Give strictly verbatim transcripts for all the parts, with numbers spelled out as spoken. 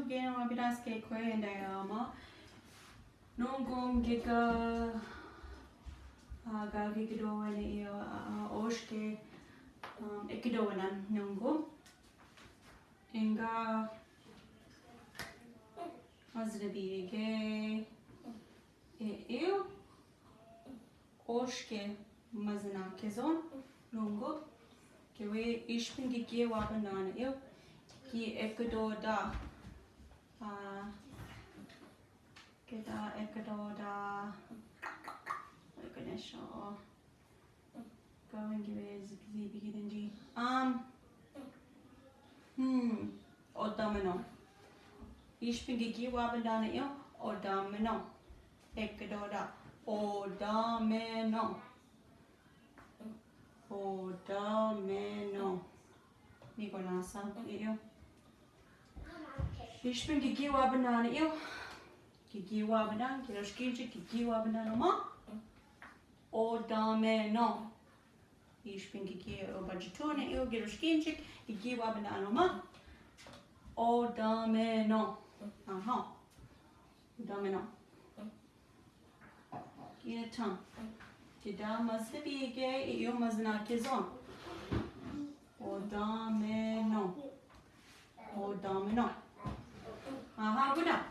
Gene wa bidasike kwe enda ya ma. Nongo kika, a, ga kika do wane iyo, a, a, oske, um, eke do wane nongo. Enga, a, zine bige, e, iyo. Oske, ma zine kezon, nongo. Ke we išpin gige wa banana iyo. Ki eke do da. A, ke da eke do da. Wa gune sho. Ka wen gi we zibi gine ndi. Um. Hmm. Odameno. Išpin gige wa banana iyo. Odameno. Eke do da. Odameno. Odameno. Migo nasa. Iyo. Išpin gige wa banana iyo. Gige wa banana. Gere škenči gige wa banana ma. Odameno. Išpin gige o bađitone, iyo gere škenči, gige wa banana ma. Odameno. Aha. Odameno. Gine tam. Gida ma zine bige, iyo ma zine kezon. Odameno. Odameno. Aha, gida.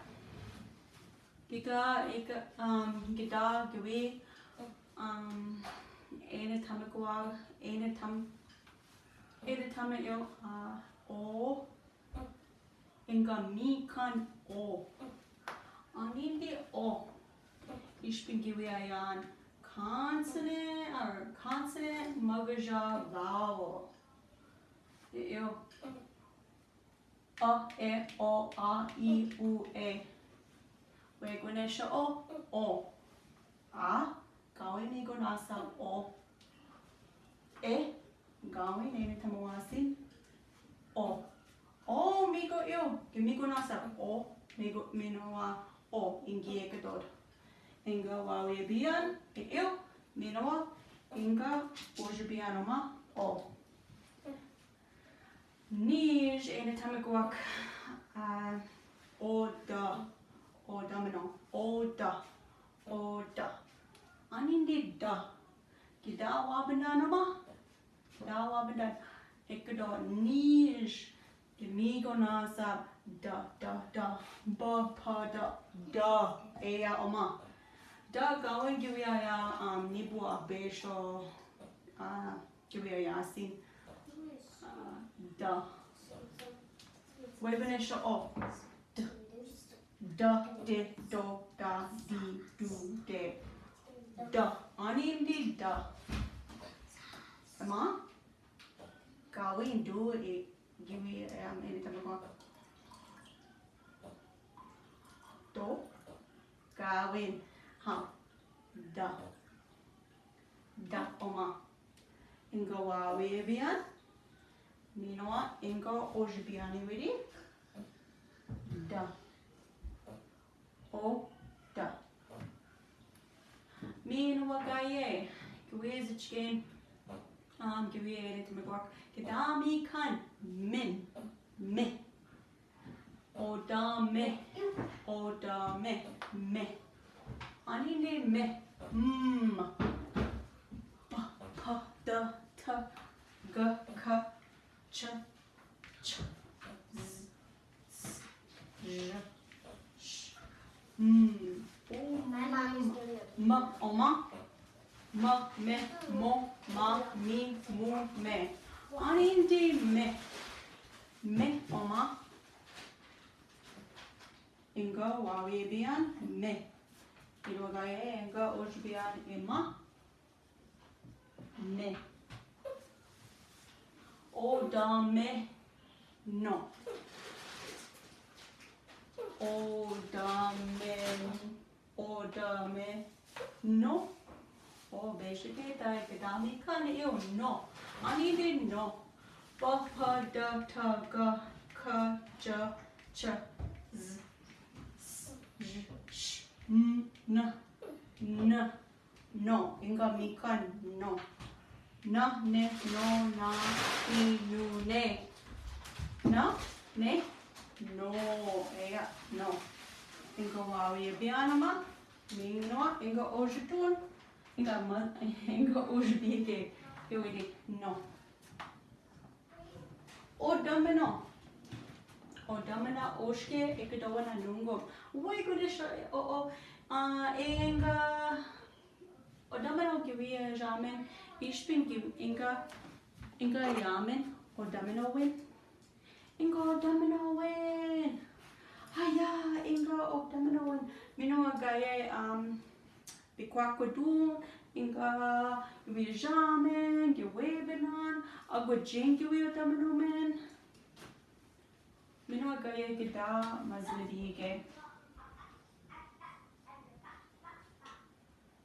Gida, ika, um, gida, giwi, um, ene tama kwa, ene tam, ene tama iyo, a, o, enga mikan o. Anindi o. Išpin giwi ayan consonant, or consonant, magaja vowel. Iyo. A, e, o, a, i, u, e. We gune sho o, o. A, gawi migo nasa o. E, gawi nene tama wasin. O. O, migo iyo, ke migo nasa o, migo minowa o, ingi e kadod. Enga wawi e biyan, e iyo, minowa, enga, oji biyan oma, o. Nij, ene tama kwak, a, oda, oda mino, oda, oda. Anindi da. Gida wa bendana ma? Da wa bendana. Ekdo nij. Gimigo nasa da, da, da. Ba, pa, da, da. Eya oma. Da gawen giwi aya, um, nibu a besho, a, Giwi aya sin. A, da. Webene sho o. D. Da, de, do, da, di, du, de. Da. Anindi da. Ema? Gawen du e giwi, em, ene tama ko. Do. Gawen. Ha. Da. Da oma. Enga wawi e biyan. Minowa enga oji biyan e wiri. Da. O, da. Minowa gaye. Giwi e zichken. Um, giwi e ene tama kwak. Gida mi kan. Min. Me. Odame, odame, me. Aninde me. M. Pa, pa, da, ta, ga, ka, cha, cha, z, s, j, sh, m. O, ma, ma, oma. Ma, me, mo, ma, mi, mu, me. Aninde me. Me, oma. Enga wawi e biyan, me. Ilo gaye enga oji biyan ema. Me. Odame. No. Odame. Odame. No. O, beşe ke ta, ke ta mi kan iyo no. Aninde no. Pa, pa, da, ta, ga, ka, ja, cha, z, s, j, ş, m, n, n. No. Enga mi kan no. Na, ne, no, na, ni, nu, ne. Na, ne. No, ea, no. Enka wawi e bianama, mi no, enka ožutun, enka ma, enka ožubike, iwidi, no. O dameno. O dameno oške, e kedawa na nungom. Wai ko de sho, o, o, a, enka, o dameno kiwi e žamen, išpin ki, enka, enka žamen, o dameno wen. Enka o dameno wen. Haya, enka o dameno wen. Mino agaya, um, bi kwakodun, enka bi žamen, ki webenan, ago jeng kiwi o dameno men. Mino agaya keda maznebi ige.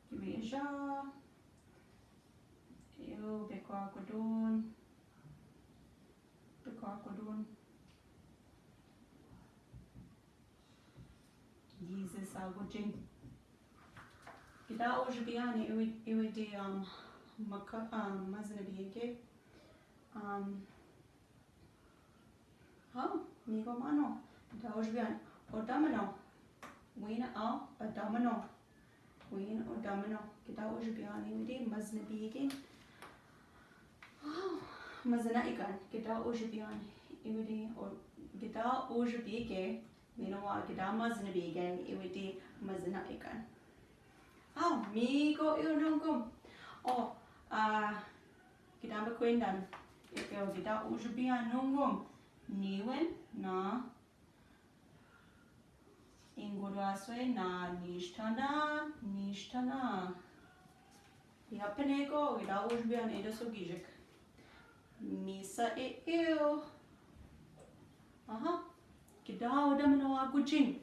Kiwi ža. Yo, bi kwakodun. Bi kwakodun. Jizes ago jeng. Keda ožubian iwi, iwidi, um, maka, um, maznebi ige. Um, ha, migo mano. Keda ožubian. O dameno. Wina a, o dameno. Wina o dameno. Keda ožubian iwidi, maznebi ige. Wow. Maznebi ige. Keda ožubian iwidi, o, keda ožubi ige. Mino wa keda maznebi ige, iwidi maznebi ige. Aw, migo i nungom. O, a, keda mekwendan. Ike o keda ožubian nungom. Niwen na. Ingo dwaswe na, nistana, nistana. Ya peneko, keda ožubian e da so gijek. Misa e eu. Aha. Keda o dameno ago jeng.